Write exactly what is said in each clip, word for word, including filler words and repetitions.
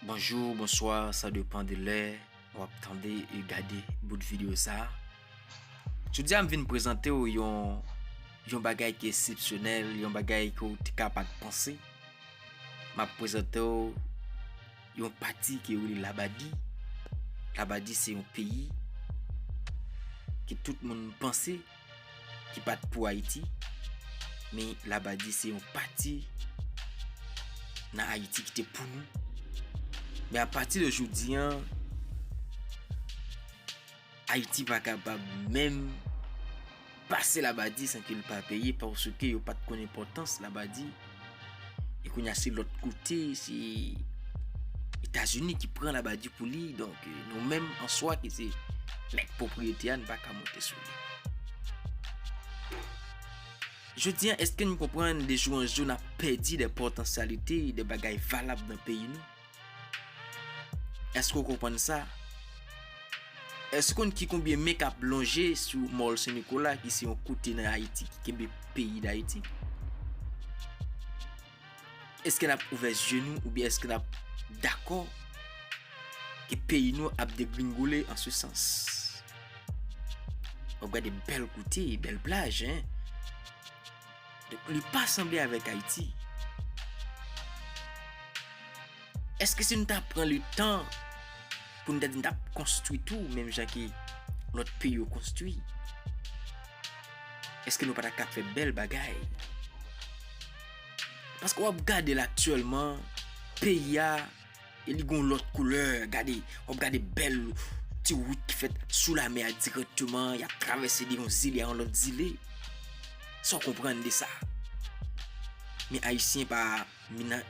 Bonjou, bonswa, sa depann de lè w ap tande e gade bout videyo sa a. Jodi a, m vin prezante w yon, yon bagay ki eksepsyonèl, yon bagay ke w te ka pa t panse. M ap prezante w yon pati ke yo rele Labadi. Labadi se yon peyi ke tout moun panse ki pa t pou Ayiti, men Labadi se yon pati nan Ayiti ki te pou nou. Men apati de jodi a, Ayiti pa kapab menm pase Labadi san ke l pa peye, paske yo pa t konn enpòtans Labadi. E kounye a, se lòt kote, se Etazini ki pran Labadi pou li. Donk, nou menm an swa ki se nèg pwopriyete a, nou pa ka monte sou li. Jodi a, èske nou konprann de jou an jou n ap pèdi de potansyalite, de bagay valab nan peyi nou? Èske w konprann sa? Èske w konn ki konbyen men k ap lonje sou Mòl Sen Nikola, ki se yon kote nan Ayiti ki kenbe peyi Dayiti? Èske n ap ouvè zye nou oubyen èske n ap dakò ke peyi nou ap degringole an se sans? W ap gade bèl kote, bèl plaj, en. Donk, li pa sanble avèk Ayiti. Èske si nou ta pran letan pou nou ta di nou t ap konstwi tou, menm jan ke lòt peyi yo konstwi, èske nou pa ta ka fè bèl bagay? Paske w ap gade l aktyèlman, peyi a, e li gon lòt koulè. Gade, w ap gade bèl ti wout ki fèt sou lamè a dirèkteman, y ap travèse de yon zile a yon lòt zile. Sa w konprann de sa? Men Ayisyen pa,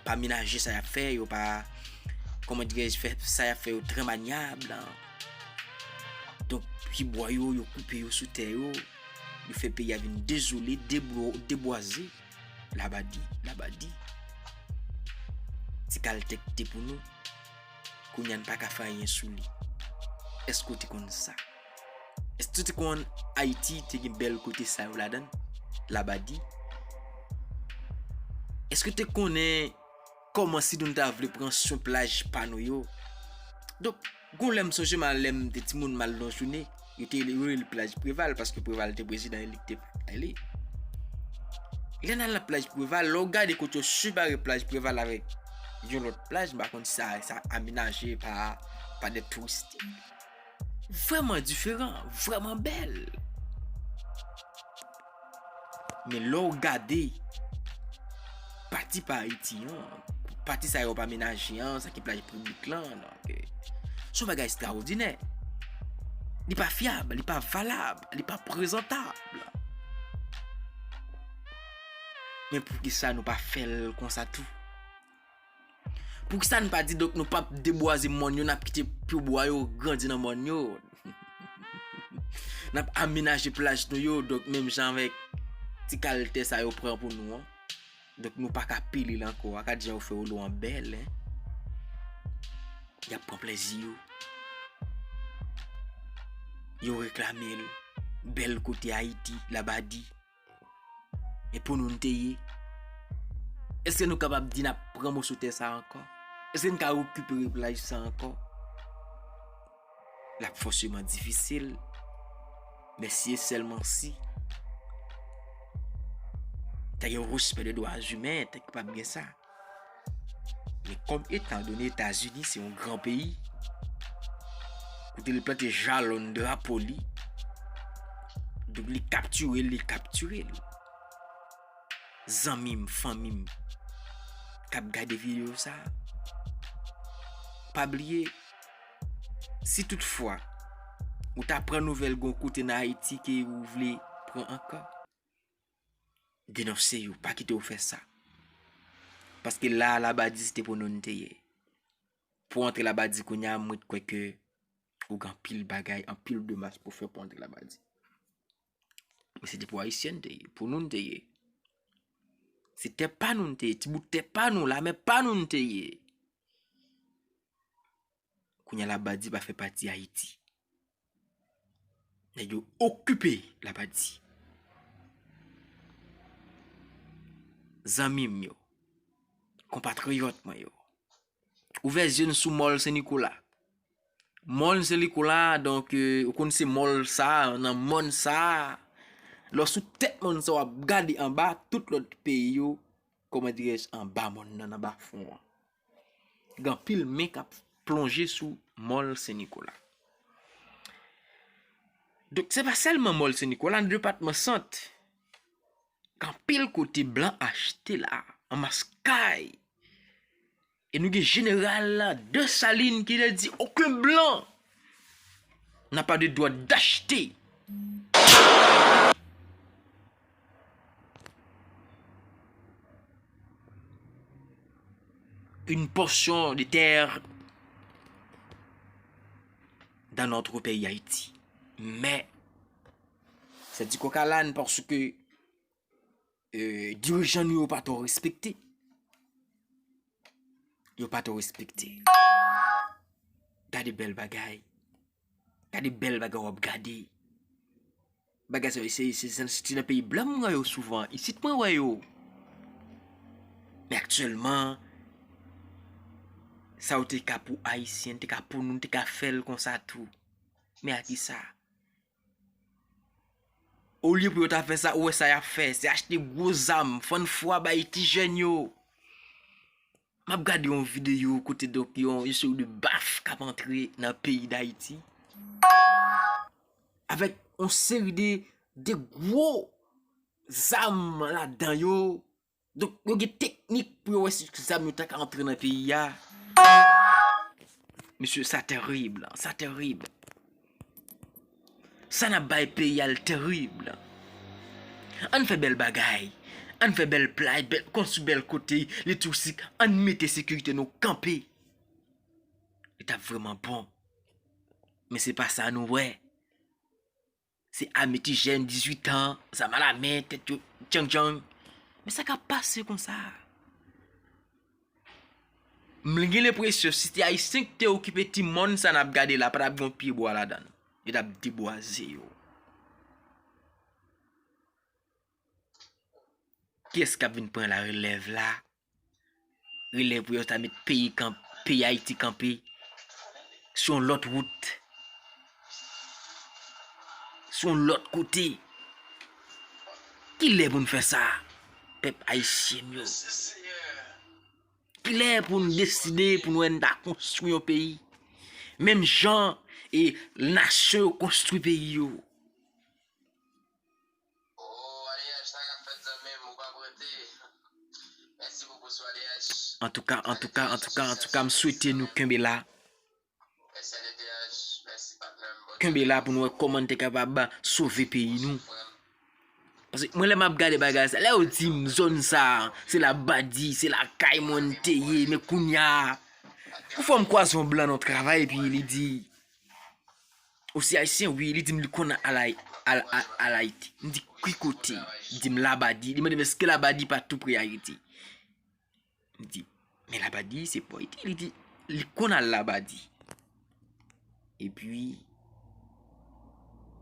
pa menaje sa y ap fè, yo pa, kòman dirèj, fè sa y ap fè yo trè manyab. Donk, pye bwa yo, yo koupe yo sou tè yo, yo fè peyi a vin dezole, deblo-, debwaze. Labadi, Labadi. Ti kal tè ki te pou nou, kounye a n pa ka fè anyen sou li. Èske w te konn sa? Èske w te konn Ayiti te gen bèl kote sa yo ladan l? Labadi. Èske w te konnen kòman si nou ta vle pran swen plaj pa nou yo? Donk, gon lè m sonje m al, lè m te timoun, m al nan jounen, yo te rele l plaj Preval, paske Preval te prezidan e li ki te ale. Lè n al nan plaj Preval, lè w gade kote yo separe plaj Preval avèk yon lòt plaj, m pa konn si sa, sa amenaje pa, pa de touristik. Vrèman diferan, vrèman bèl. Men lè w gade pati pa Ayiti an, pati sa yo pa menaje an, sa ki plaj piblik lan, donk, eh, se yon bagay ekstraòdinè. Li pa fyab, li pa valab, li pa prezantab. Men poukisa nou pa fè l konsa tou? Poukisa n pa di, donk, nou p ap debwaze mòn yo, n ap kite pye bwa yo grandi nan mòn yo? N ap amenaje plaj nou yo, donk, menm jan avèk ti kal tè sa yo pran pou nou an. Donk, nou pa ka pile l ankò. Gad jan yo fè wolo an bèl, en. Y ap pran plezi yo. Yo reklame l. Bèl kote Ayiti, Labadi. E pou nou n te ye? Èske nou kapab di n ap pran moso tè sa ankò? Èske n ka rekipere plaj sa ankò? L ap fòseman difisil, men si e sèlman si, ta gen respè de dwa imen, ta kapab gen sa. Men kòm etandone Etazini se yon gran peyi, kote li plante jalon drapo li, donk li kaptire l, li kaptire l. Zanmi m, fanmi m k ap gade videyo sa a, pa bliye, si toutfwa ou ta pran nouvèl gon kote nan Ayiti ke ou vle pran ankò, denonse yo, pa kite yo fè sa. Paske la a, Labadi se te pou nou n te ye. Pou antre Labadi kounye a, mwen kwè ke ou gen anpil bagay, anpil demach pou fè pou antre Labadi. Men se te pou Ayisyen n te ye, pou nou n te ye. Se tè pa nou n te ye, ti bout tè pa nou, lamè pa nou n te ye. Kounye a Labadi pa fè pati Ayiti. Nèg yo okipe Labadi. Zanmi m yo, konpatriyòt mwen yo, Ouvè zye n sou mòl Sen Nikola. Mòn Sen Nikola, donk, euh, ou konn se mòl sa, nan mòn sa. Lè w sou tèt mòn sa, w ap gade anba tout lòt peyi yo, kòman dirèj, anba mòn nan, anba fon an. Gen anpil men k ap plonje sou mòl Sen Nikola. Donk, se pa sèlman mòl Sen Nikola, nan depatman Sant. Gen anpil kote blan achte la, an mas kay. E nou gen jeneral Desalin ki te di, aucun blanc n'a pas de droit d'acheter une portion de terre dans notre pays Haïti. Men, se di kòk a làn paske, euh, dirijan nou yo pa twò respekte. Yo pa twò respekte. Gade bèl bagay. Gade bèl bagay w ap gade. Bagay sa yo, se, se, se, se nan peyi blan m wè yo souvan. Isit mwen wè yo. Men aktyèlman, sa yo te ka pou Ayisyen, te ka pou nou, te ka fè l konsa tou. Men a kisa? Olye pou yo ta fè sa, ou wè sa y ap fè, se achte gwo zam, fann fwa bay ti jèn yo. M ap gade yon videyo kote donk yon, yon seri de baf k ap antre nan peyi Dayiti. Avèk yon seri de, de gwo zam ladan yo. Donk, yo gen teknik pou yo wè si zam yo ta ka antre nan peyi a. Mesye, sa terib, sa terib. Sa n ap bay peyi a, l terib. Ann fè bèl bagay. Ann fè bèl plaj, bèl, konstwi bèl kote, li touristik. Ann mete sekirite nou kanpe. Li t ap vrèman bon. Men se pa sa nou wè. Se ame ti jèn, dizuit an, zam a la men, tèt yo djang djang. Men sa k ap pase konsa? M gen lenpresyon, si te Ayisyen ki te okipe ti mòn sa n ap gade la, pa t ap gen yon pye bwa ladan l. Yo t ap debwaze yo. Kiyès k ap vin pran la relèv la? Relèv pou yo ta met peyi kanp-, peyi Ayiti kanpe sou yon lòt wout, sou yon lòt kote. Kilè pou n fè sa, pèp ayisyen m yo? Kilè pou n deside pou n wè n ta konstwi yon peyi? Menm jan e nasyon yo konstwi peyi yo. Antouka, antouka, antouka, antouka, m swete nou kenbe la. Kenbe la pou n wè kòman n te kapab sove peyi nou. Paske mwen, lè m ap gade bagay sa, lè yo di m zòn sa, se Labadi, se lakay mwen te ye, men kounye a, yon fwa m kwaze yon blan nan yon travay, epi li di, ou se ayisyen? Wi, li di m li konn al Ay-, al, al, al Ayiti. M di, ki kote? Li di m Labadi. Li mande m èske Labadi pa tou pre Ayiti. M di, men Labadi se bò Ayiti. Li di, li konn al Labadi. Epi,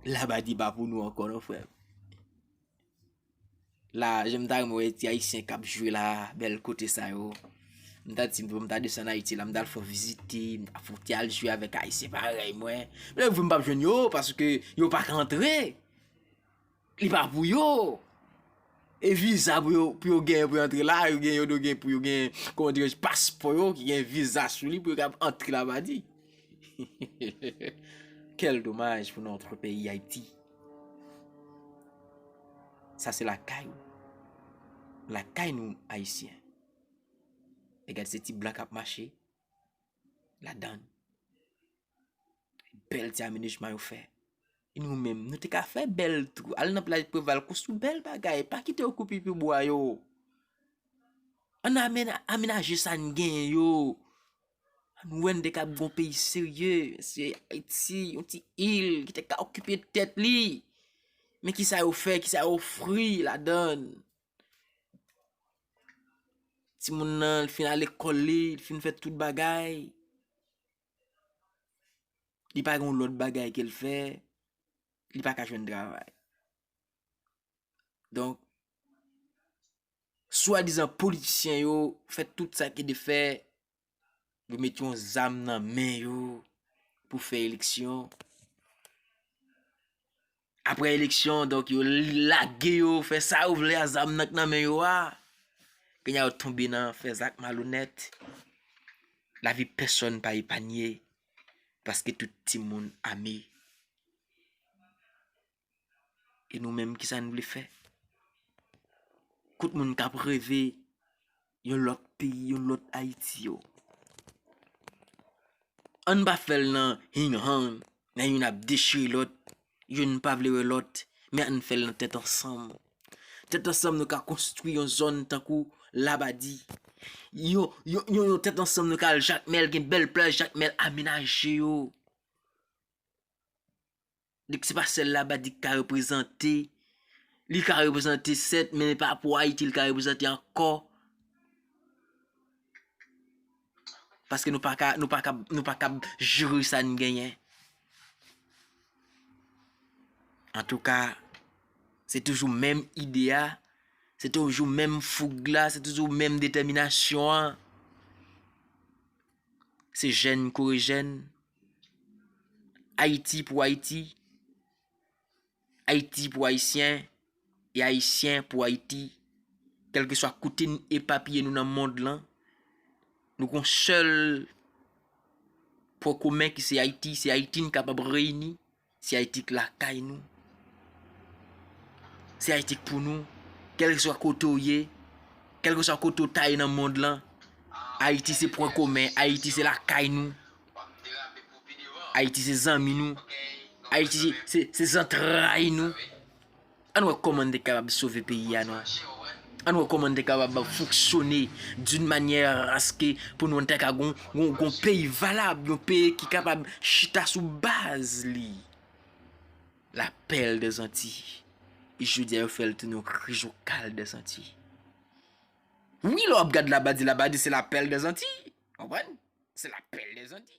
Labadi pa pou nou ankò non, frè m. La, jan m ta renmen wè ti ayisyen k ap jwe la, bèl kote sa yo. M ta di, m ta desann Ayiti la, m ta al fè vizite, m ta fouti al jwe avèk ayisyen parèy mwen. Men lè m vin m p ap jwenn yo, paske yo pa ka antre. Li pa pou yo. E viza pou yo, pou yo genyen pou yo antre la, yo gen, yo dwe gen pou yo gen, kòman dirèj, paspò yo ki gen viza sou li pou yo kab antre Labadi. Quel dommage pour notre pays Haïti. Sa se lakay ou. Lakay nou, Ayisyen. E gade se ti blan k ap mache ladan l. Bèl ti amenajman yo fè. E nou menm, nou te ka fè bèl twou. Al nan plaj Preval, konstwi bèl bagay. Pa kite yo koupe pye bwa yo. Ann amena-, amenaje sa n genyen yo. Ann wè n te kab gon peyi serye. Se Ayiti, yon ti il ki te ka okipe tèt li. Men kisa yo fè, kisa yo ofri ladan l? Timoun nan, l fin al lekòl li, l fin fè tout bagay. Li pa gen yon lòt bagay ke l fè, li pa ka jwenn travay. Donk, swadizan politisyen yo fè tout sa ki de fè, Yo met yon zam nan men yo pou fè eleksyon. Apre eleksyon, donk, yo lage yo, fè sa yo vle a zam nan k nan men yo a. Kounye a yo tonbe nan fè zak malonèt. Lavi pèsonn pa epanye, paske tout timoun ame. E nou menm, kisa n vle fè? Kot moun k ap reve yon lòt peyi, yon lòt Ayiti yo? Ann pa fè l nan hing hang, nan youn ap dechire lòt, youn pa vle wè lòt, men ann fè l nan tèt ansanm. Tèt ansanm, nou ka konstwi yon zòn tankou Labadi. Yon, yon, yon, yon tèt ansanm, nou ka al Jakmèl, gen bèl plaj Jakmèl amenaje yo. Donk, se pa sèl Labadi ki ka reprezante. Li ka reprezante, sèt, men pa pou Ayiti, li ka reprezante ankò. Paske nou pa ka, nou pa ka, nou pa ka jere sa n genyen. Antouka, se toujou menm ide a, se toujou menm foug la, se toujou menm detèminasyon an. Se jèn kore jèn. Ayiti pou Ayiti. Ayiti pou Ayisyen. E Ayisyen pou Ayiti. Kèlkeswa kote n epapiye nou nan mond lan, nou gon sèl pwen komen ki se Ayiti. Se Ayiti n kapab reyini. Se Ayiti k lakay nou. Se Ayiti k pou nou. Kèlkeswa kote w ye, kèlkeswa kote w ta ye nan mond lan, Ayiti se pwen komen. Ayiti se lakay nou. Ayiti se zanmi nou. Ayiti se, se, se zantray nou. Ann wè kòman n te kapab sove peyi a, non. Ann wè kòman n te kapab fonksyone d'une manière à ce que pou nou, n te ka gon, gon, gon peyi valab, yon peyi ki kapab chita sou baz li. Lapèl dèzantiy. E jodi a, yo fè l tounen yon krijokal dèzantiy. Wi, lè w ap gad Labadi, Labadi se lapèl dèzantiy. Konprann? Se lapèl dèzantiy.